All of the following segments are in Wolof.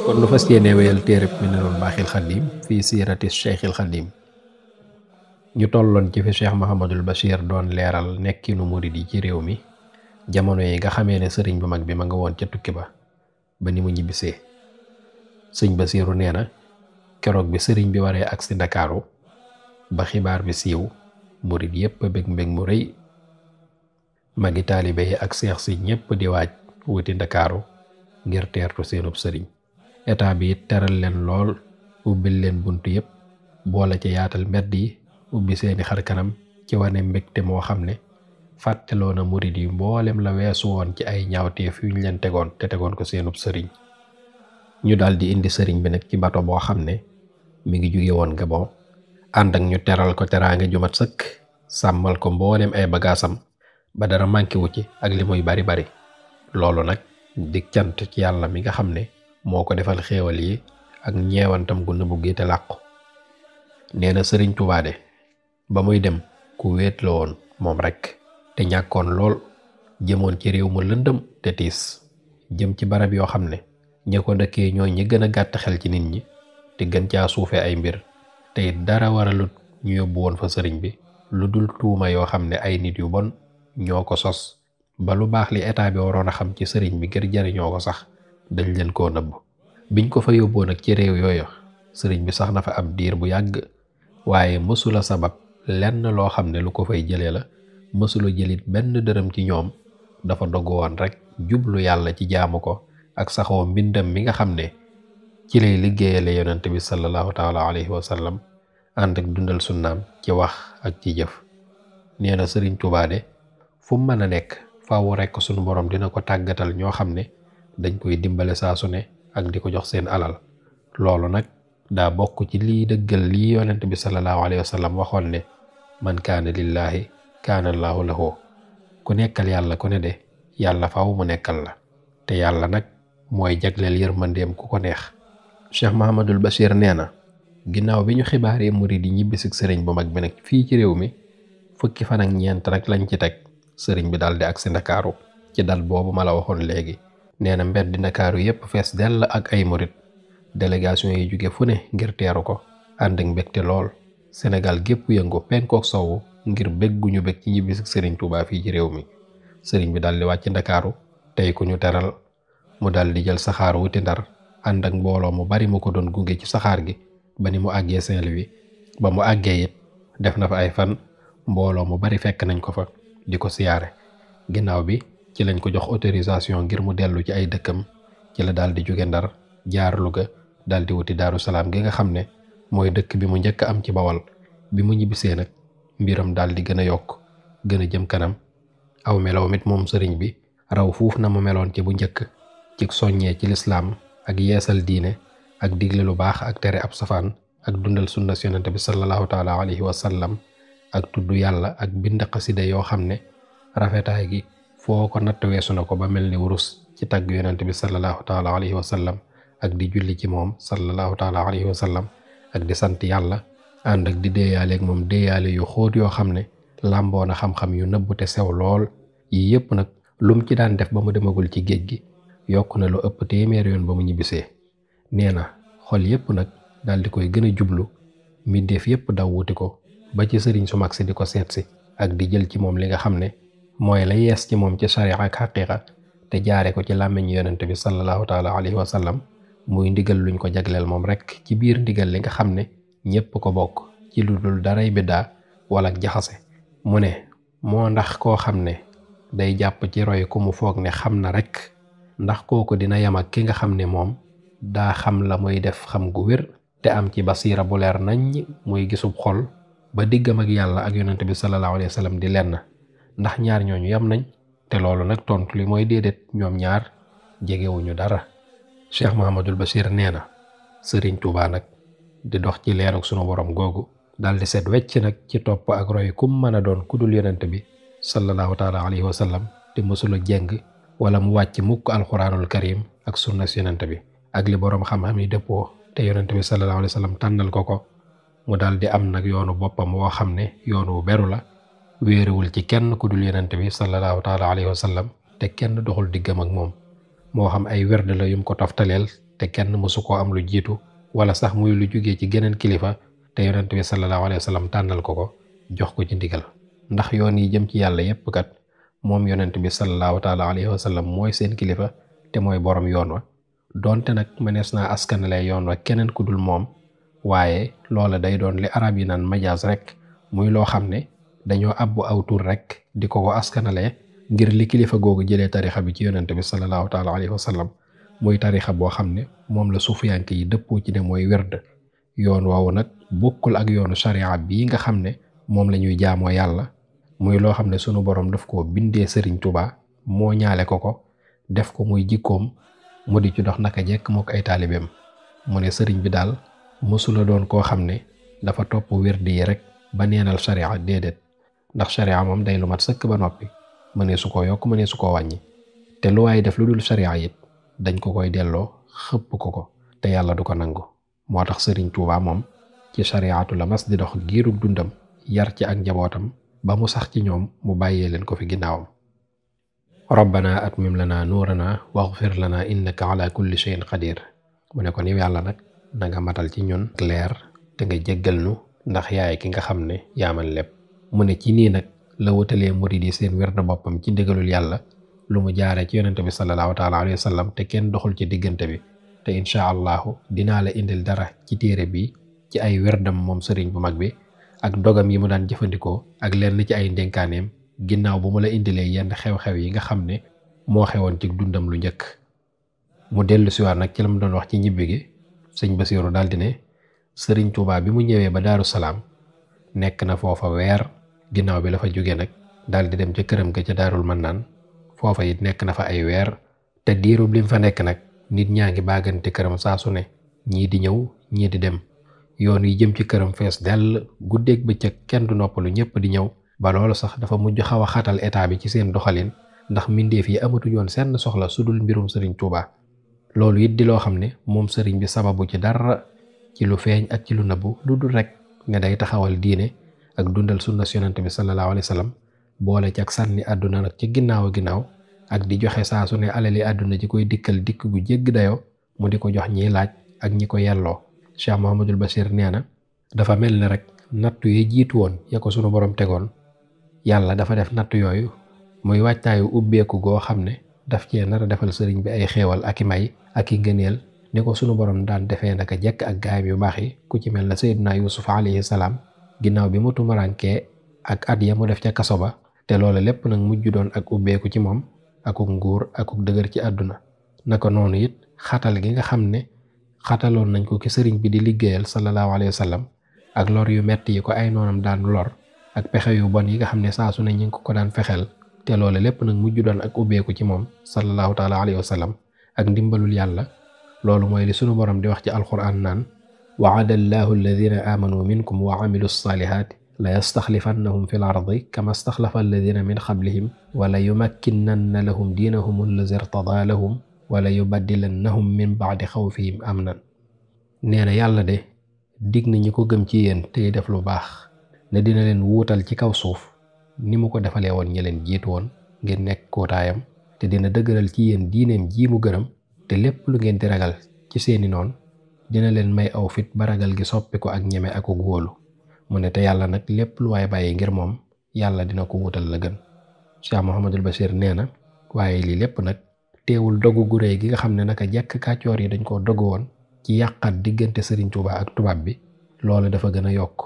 kon nu fas yéene wéyal téereb Minanul Baaxil Xadiim fii siirati Cheikhil Xadiim. ñu tolloon ci fi Cheikh Mouhamadul Bachir doon leeral nekkinu murid yi ci réew mi jamono yi nga xamee ne sëriñ bu mag bi ma nga woon ca tukki ba ni mu ñibbisee. sëñ Basiiru nee na keroog bi sëriñ bi waree agsi Ndakaaru ba xibaar bi siiw murid yépp bég mbég mu rëy. magi taalibe yi ak seex si ñépp di waaj wuti Ndakaaru ngir teertu seenub sëriñ. état bi it teral leen lool, ubbil leen bunt yépp, boole ci yaatal mbedd yi, ubbi seeni xar kanam ci wane mbégte moo xam ne fàtteloo na murid yi mboolem la weesu woon ci ay ñaawteef yuñ leen tegoon te tegoon ko seenub sëriñ. ñu daldi indi sëriñ bi nag ci bato boo xam ne mi ngi jóge woon Gabon, ànd ak ñu teral ko teraanga ju mat sëkk, sàmmal ko mboolem ay bagaasam ba dara manqué wu ci ak li muy bari bari. loolu nag di cant ci yàlla mi nga xam ne moo ko defal xéewal yi ak ñeewantam gu nëbbu gi te làqu. nee na sëriñ Tuubaa de ba muy dem ku wéet la woon moom rekk te ñàkkoon lool, jëmoon ci réew mu lëndëm te tiis, jëm ci barab yoo xam ne ña ko dëkkee ñooy ñi gën a gàtt xel ci nit ñi te gën caa suufe ay mbir, te it dara waralut ñu yóbbu woon fa sëriñ bi lu dul tuuma yoo xam ne ay nit yu bon ñoo ko sos ba lu baax li état bi waroon a xam ci sëriñ bi ngir jariñoo ko sax dañ leen koo nëbb. biñ ko fa yóbboo nag ci réew yooyu sëriñ bi sax na fa ab diir bu yàgg, waaye mësula sabab lenn loo xam ne lu ko fay jëlee la, mësula jëlit benn dërëm ci ñoom. dafa dogu woon rek jublu yàlla ci jaamu ko ak saxoo mbindam mi nga xam ne ci lay liggéeyale yonent bi sallallahu taala alayhi wa sallam, ànd ak dundal sunnaam ci wax ak ci jëf. nee na sëriñ Tuubaa de fu mu mën a nekk faaw rekk sunu borom dina ko tàggatal ñoo xam ne dañ koy dimbale saa su ne ak di ko jox seen alal. loolu nag daa bokk ci lii dëggal lii yonent bi sallallahu alayhi wa sallam waxoon ne man kaana lillaahi kaana allaahu lahu. ku nekkal yàlla ku ne de yàlla faaw mu nekkal la, te yàlla nag mooy jagleel yërmandeem ku ko neex. Cheikh Mahamadul Bachir nee na ginnaaw bi ñu xibaaree murid yi ñibbisig sëriñ bu mag bi nag fii ci réew mi, fukki fan ak ñeent rek lañ ci teg sëriñ bi daldi agsi Ndakaaru ci dal boobu ma la waxoon léegi. nee na mbeddi Ndakaaru yépp fees dell ak ay murid, délégation yi jóge fu ne ngir teeru ko ànd ak mbégte lool. Sénégal gépp yëngu penkook sowwu ngir bégguñu bég ci ñibbisig sëriñ Tuubaa fii ci réew mi. sëriñ bi daldi wàcc Ndakaaru tey ku ñu teral, mu daldi jël saxaar wuti Ndar ànd ak mbooloo mu bari mu ko doon gunge ci saxaar gi ba ni mu àggee Saint-Louis. ba mu àggee it def na fa ay fan, mbooloo mu bari fekk nañ ko fa di ko siyaare. ginnaaw bi ci lañ ko jox autorisation ngir mu dellu ci ay dëkkam. ci la daldi jóge Ndar jaar Louga daldi wuti Daaru Salaam gi nga xam ne mooy dëkk bi mu njëkk am ci Bawal. bi mu ñibbisee nag mbiram daldi gën a yokk, gën a jëm kanam. aw melow mit moom sëriñ bi raw fuuf na mu meloon ci bu njëkk, ci soññee ci lislaam ak yeesal diine ak digle lu baax ak tere ab safaan ak dundal sunna yonent bi sallallahu taala alayhi wa sallam ak tudd yàlla ak bind xasida yoo xam ne rafetaay gi foo ko natt weesu na ko ba mel ni wurus ci tagg yonent bi sallallahu taala alayhi wa sallam ak di julli ci moom sallallahu taala alayhi wa sallam ak di sant yàlla, ànd ak di déeyaaleeg moom déeyaale yu xóot yoo xam ne làmboo na xam-xam yu nëbbu te sew lool. yii yépp nag lum ci daan def ba mu demagul ci géej gi yokk na lu ëpp téeméer yoon ba mu ñibbisee. nee na xol yépp nag daldi koy gën a jublu, mbindeef yépp daw wuti ko ba ci sëriñ su mag si di ko seet si ak di jël ci moom li nga xam ne mooy la yees ci moom ci sariya ak xaqiiqa te jaare ko ci làmmiñ yonent bi sallallahu taala alayhi wa sallam, muy ndigal luñ ko jagleel moom rekk ci biir ndigal li nga xam ne ñépp ko bokk ci lu dul daray biddaa wala jaxase. mu ne moo ndax koo xam ne day jàpp ci roy ku mu foog ne xam na rekk, ndax kooku dina yam ak ki nga xam ne moom daa xam la muy def xam gu wér te am ci basiira bu leer nañ muy gisub xol ba diggam ak yàlla ak yonent bi sallallahu alayhi wa sallam di lenn. ndax ñaar ñooñu yam nañ? te loolu nag tontu li mooy déedéet, ñoom ñaar jegewuñu dara. Cheikh Mahamadul Bachir nee na sëriñ Tuubaa nag di dox ci leeruk sunu borom googu daldi set wecc nag ci topp ak roy kum mën a doon kudul yonent bi sallallahu taala alayhi wa sallam, te mësula jeng wala mu wàcc mukk alxuraanul karim ak sunna yonent bi ak li boroom xam-xam yi dëppoo te yonent bi sallallahu alayhi wa sallam tànnal ko. mu daldi am nag yoonu boppam woo xam ne yoonu wu beru la, wéeruwul ci kenn kudul yonent bi sallallahu taala alayhi wa sallam te kenn doxul diggam ak moom. moo xam ay werd la yum ko toftaleel te kenn mësu koo am lu jiitu wala sax muy lu jógee ci geneen kilifa te yonent bi sallallahu alayhi wa sallam tànnal ko jox ko ci ndigal. ndax yoon yi jëm ci yàlla yépp kat moom yonent bi sallallahu taala alayhi wa sallam mooy seen kilifa te mooy borom yoon wa, donte nag mënees naa askanale yoon wa keneen ku dul moom, waaye loola day doon li arab yi naan majaas rek, muy loo xam ne dañoo abbu aw tur rek di ko askanale ngir li kilifa googu jëlee tarixa bi ci yonent bi sallallahu taala alayhi wa sallam, muy tarixa boo xam ne moom la suufiyanke yi dëppoo ci ne mooy werd. yoon woowu nag bokkul ak yoonu sharia bii nga xam ne moom la ñuy jaamoo yàlla, muy loo xam ne sunu borom daf ko bindee Sëriñ Tuubaa moo ñaale ko def ko muy jikkoom mu di ci dox naka jekk moo ko ay taalibeem. mu ne sëriñ bi daal mësula doon koo xam ne dafa topp werd yi rek ba neenal sharia, déedéet, ndax sharia moom day lu mat sëkk ba noppi, mënee su ko yokk mënee su ko wàññi, te lu waaye def lu dul sharia it dañ ko koy delloo xëpp ko te yàlla du ko nangu. moo tax Sëriñ Tuubaa moom ci shariatu la mas di dox giirug dundam, yar ci ak njabootam ba mu sax ci ñoom mu bàyyee leen ko fi ginnaawam. rabbana atmim lana nuurana waghfir lana innaka ala kulli shay'in qadir. mu ne ko ni yàlla nag na nga matal ci ñun leer te nga jéggal nu, ndax yaay ki nga xam ne yaaman lépp. mu ne ci nii nag la wutalee murid yi seen werd boppam ci ndigalul yàlla lu mu jaare ci yonente bi sallallahu taala alayhi wa sallam te kenn doxul ci diggante bi. te incha allahu dinaa la indil dara ci téere bi ci ay werdam moom sëriñ bu mag bi ak dogam yi mu daan jëfandikoo ak lenn ci ay ndénkaaneem ginnaaw bu mu la indilee yenn xew-xew yi nga xam ne moo xewoon ci dundam lu njëkk. mu dellu siwaat nag ci la mu doon wax ci ñibbi gi. sëñ Basiiru daal di ne sëriñ Tuubaa bi mu ñëwee ba Daaru Salaam nekk na foofa weer, ginnaaw bi la fa jóge nag daal di dem ca këram ga ca Daarul Mannaan, foofa it nekk na fa ay weer, te diirub lim fa nekk nag nit ñaa ngi baagante këram saa su ne, ñii di ñëw ñii di dem, yoon yi jëm ci këram fees dell, guddeeg bëccëg kenn du noppalu, ñëpp di ñëw. ba loolu sax dafa mujj xaw a xatal état bi ci seen doxalin, ndax mbindeef yi amatuñu woon seen soxla su dul mbirum sëriñ Tuubaa. loolu it di loo xam ne moom sëriñ bi sababu ci dara, ci lu feeñ ak ci lu nëbbu, lu dul rek ne day taxawal diine ak dundal sunna yonent bi sallallahu alayhi wa sallam, boole ci ak sànni àdduna nag ci ginnaaw ak di joxe saa su ne alali àdduna ji koy dikkal dikk gu jégg dayoo, mu di ko jox ñiy laaj ak ñi ko yelloo. Cheikh Mouhamadul Bachir nee na dafa mel ne rek nattu yi jiitu woon ya ko sunu borom tegoon, yàlla dafa def nattu yooyu muy waajtaayu ubbeeku goo xam ne daf cee nar a defal sëriñ bi ay xéewal ak i may ak i ngëneel, ni ko sunu borom daan defee naka jekk ak gaayam yu baax yi, ku ci mel na Seydina Yuusuf alayhi salaam, ginnaaw bi mu tumarankee ak at ya mu def ca kaso ba, te loolu lépp nag mujj doon ak ubbeeku ci moom, akuk nguur akuk dëgër ci àdduna. naka noonu it xatal gi nga xam ne xataloon nañ ko ki sëriñ bi di liggéeyal sallallahu alayhi wa sallam, ak lor yu metti yi ko ay noonam daan lor, ak pexe yu bon yi nga xam ne saa su ne ñi ngi ko daan fexeel, te loolu lépp nag mujj doon ak ubbeeku ci moom sallallahu taala alayhi wa sallam ak ndimbalul yàlla. loolu mooy li sunu borom di wax ci alquran naan wa'ada allahu alladina amanu minkum wa amilu salihaati la yastaxlifannahum fi l ardi kama staxlafa alladina min qablihim wala yumakkinanna lahum diinahum allazi irtadaa lahum wala yubaddilannahum min baadi xawfihim amnan. nee na yàlla de dig na ñi ko gëm ci yéen tey def lu baax ne dina leen wuutal ci kaw suuf ni mu ko defalee woon ñi leen jiitu woon ngeen nekk kootaayam, te dina dëgëral ci yéen diineem ji mu gërëm, te lépp lu ngeen di ragal ci seeni noon dina leen may aw fit ba ragal gi soppi ko ak ñeme ak wóolu. mu ne te yàlla nag lépp lu waay bàyyi ngir moom yàlla dina ko wutal la gën. Cheikh Mouhamadul Bachir nee na waaye lii lépp nag teewul dogu gu réy gi nga xam ne naka jekk kàccoor yi dañ koo dogu woon ci yàqat diggante Sëriñ Tuubaa ak tubaab bi, loolu dafa gën a yokk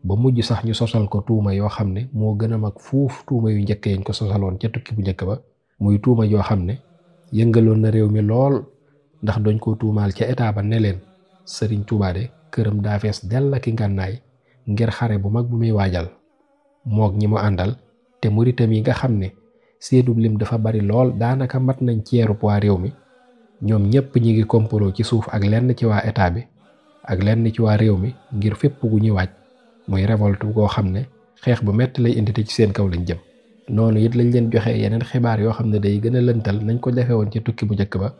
ba mujj sax ñu sosal ko tuuma yoo xam ne moo gën a mag fuuf tuuma yu njëkk yañ ko sosaloon ca tukki bu njëkk ba, muy tuuma yoo xam ne yëngaloon na réew mi lool, ndax dañ ko tuumaal ca état ba ne leen Sëriñ Tuubaa de këram daa fees dell ak i ngànnaay ngir xare bu mag bu muy waajal moog ñi mu àndal, te muritam yi nga xam ne seenub lim dafa bari lool, daanaka mat nañ ceeru waa réew mi, ñoom ñëpp ñi ngi kompaloo ci suuf ak lenn ci waa état bi ak lenn ci waa réew mi ngir fépp gu ñuy waaj, muy révolte goo xam ne xeex bu metti lay indi te ci seen kaw lañ jëm. noonu it lañ leen joxe yeneen xibaar yoo xam ne day gën a lëntal nañ ko defee woon ci tukki bu njëkk ba,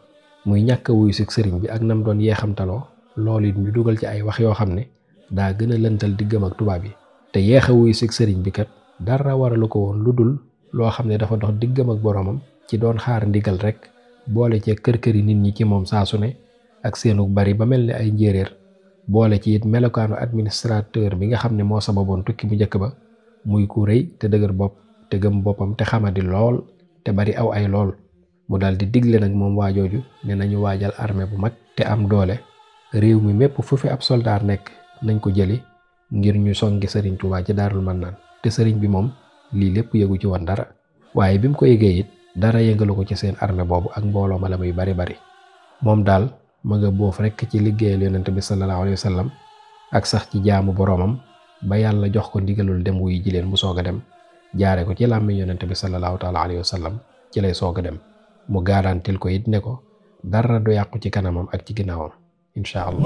muy ñàkk a wuyu si sëriñ bi ak nam doon yeexamtaloo. loolu it ñu dugal ci ay wax yoo xam ne daa gën a lëntal diggam ak tubaab yi, te yeex a wuyu si sëriñ bi kat dara waralu ko woon lu dul loo xam ne dafa dox diggam ak boromam ci doon xaar ndigal rek boole ci kër-këri nit ñi ci moom saa su ne ak seenu bari ba mel ni ay njéeréer, boole ci it melokaanu administrateur bi nga xam ne moo sababoon tukki bu njëkk ba, muy ku rëy te dëgër bopp te gëm boppam te xamadi lool te bari aw ay lool. mu daal di digle nag moom waajooju ne nañu waajal armée bu mag te am doole, réew mi mépp fu fi ab soldaar nekk nañ ko jëli ngir ñu songi sëriñ Tuubaa ci Daarul Mannaan. te sëriñ bi moom lii lépp yëgu ci woon dara, waaye bi mu ko yëgee it dara yëngalu ko ci seen armée boobu ak mbooloo ma la muy bari bari. moom daal ma nga boof rekk ci liggéeyal yonent bi sallallahu alayhi wa sallam ak sax ci jaamu boroomam ba yàlla jox ko ndigalul dem wuy ji leen mu soog a dem, jaare ko ci làmmiñ yonent bi sallallahu taala alayhi wa sallam ci lay soog a dem. mu garantil ko it ne ko dara du yàqu ci kanamam ak ci ginnaawam incha allah.